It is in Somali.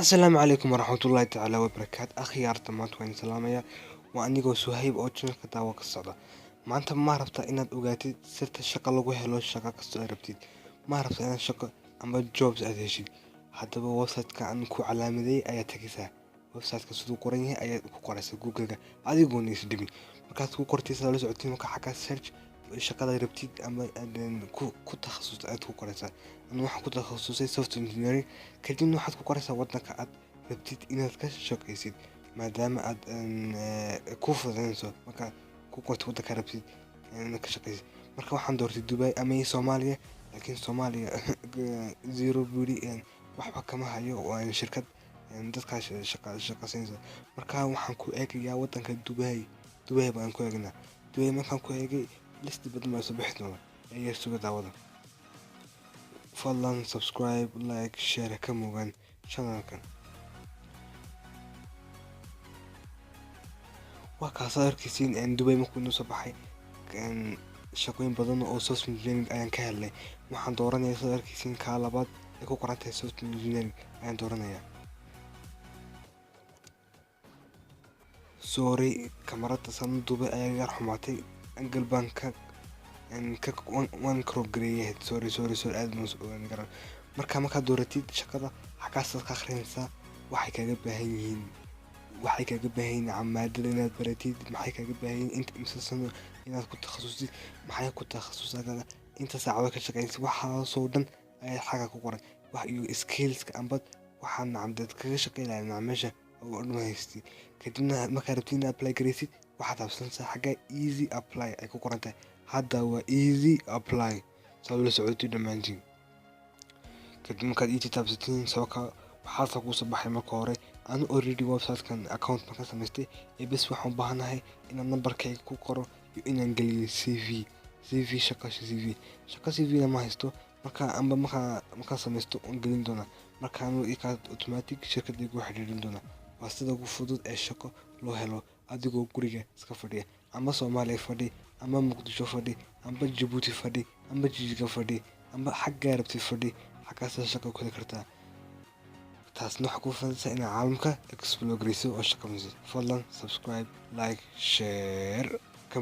Asalaamu calaykum waraxmatullaahi tacaala wabarakaatu. Akhyaarta, maanta waan salaamayaa. Waa anigoo Suhayb oo channelka daawo ka socda. Maanta ma rabtaa inaad ogaatid sirta shaqo lagu helo? Shaqo kastoo aad rabtid, ma rabtaa inaad shaqo ama jobs aad heshid? Haddaba website-ka aan ku calaamadeeyay ayaad tegaysaa. Website-ka siduu qoran yahay ayaad ku qoraysaa Google-ka adigoon is dhibin. Markaad ku qortay, sidaa la socotiin, marka xaggaa search shaqada rabtid ama aad ku takhasustay ayaad ku qoraysaa. Anigu waxaan ku takhasusay software engineering. Kadibna waxaad ku qoraysaa wadanka aad rabtid inaad ka shaqaysid, maadaama aad ku fududeynayso marka ku qortid wadanka rabtid inaad ka shaqaysid. Marka waxaan doortay Dubai ama Soomaaliya, laakiin Soomaaliya zero buri, waxba kama hayo waa shirkad dadkaas shaqa siinaysa. Marka waxaan ku eegayaa wadanka Dubai. Dubai baan ku eegnaa. Dubai markaan ku eegay, list badan baa soo bixi doona. Ayaa suga daawada. Fadlan subscribe, like, share ka mugan channelkan. Waa kaasaad arkaysiin. Dubai markuu inoo soo baxay, shaqooyin badan oo software engineering ayaan ka helnay. Waxaan dooranayaa, saad arkaysiin, kaa labaad ay ku qoran tahay software engineering ayaan dooranayaa. Sorry, kamarada saan u duubay ayaa yar xumaatay, angle baan ka waan crop gareeyay. Sorry, sorry, sorry, aad baan ogaan garan. Marka markaad dooratid shaqada, xagaasaad ka akhrinaysaa waxay kaaga baahan yihiin, waxay kaaga baahan yihiin maadada inaad baratid, maxay kaaga baahan yihiin, inta imisa sano inaad ku takhasustid, maxay ku takhasusaaga, inta saacadood ka shaqeynaysid. Waxaasoo dhan ayaa xagga ku qoran, wax iyo skillska amba waxaa nacamdeed kaga shaqeynaya nacam meesha oo dhan haystid. Kadibna markaad rabtid inaad apply garaysid, waxaad habsanaysaa xagga easy apply ay ku qoran tahay. Hadda waa easy apply, saa ula socotid dhammaantiin. Kadib markaad easy taabsatiin, soo ka waxaasa kuusoo baxay. Marka hore anu already website-kan account baan ka samaystay ee bes waxaan u baahanahay inaan nambarkayga ku qoro iyo inaan geliyo CV, CV shaqo, CV shaqo. CV na ma haysto. Marka amba markaan samaysto waan gelin doonaa. Markaan ikaa automatic shirkadda igu xiriirin doonaa. Waa sida ugu fudud ee shaqo loo helo adigoo guriga iska fadhiya, ama Soomaaliya fadhi, ama Muqdisho fadhi, amba Jabuuti fadhi, amba Jijiga fadhi, amba xaggaa rabtid fadhi, xaggaasaa shaqo ku heli kartaa. Taasna waxaa kuu fududeysa inaad caalamka explore gareyso oo shaqo fadlan subscribe, like, share ka.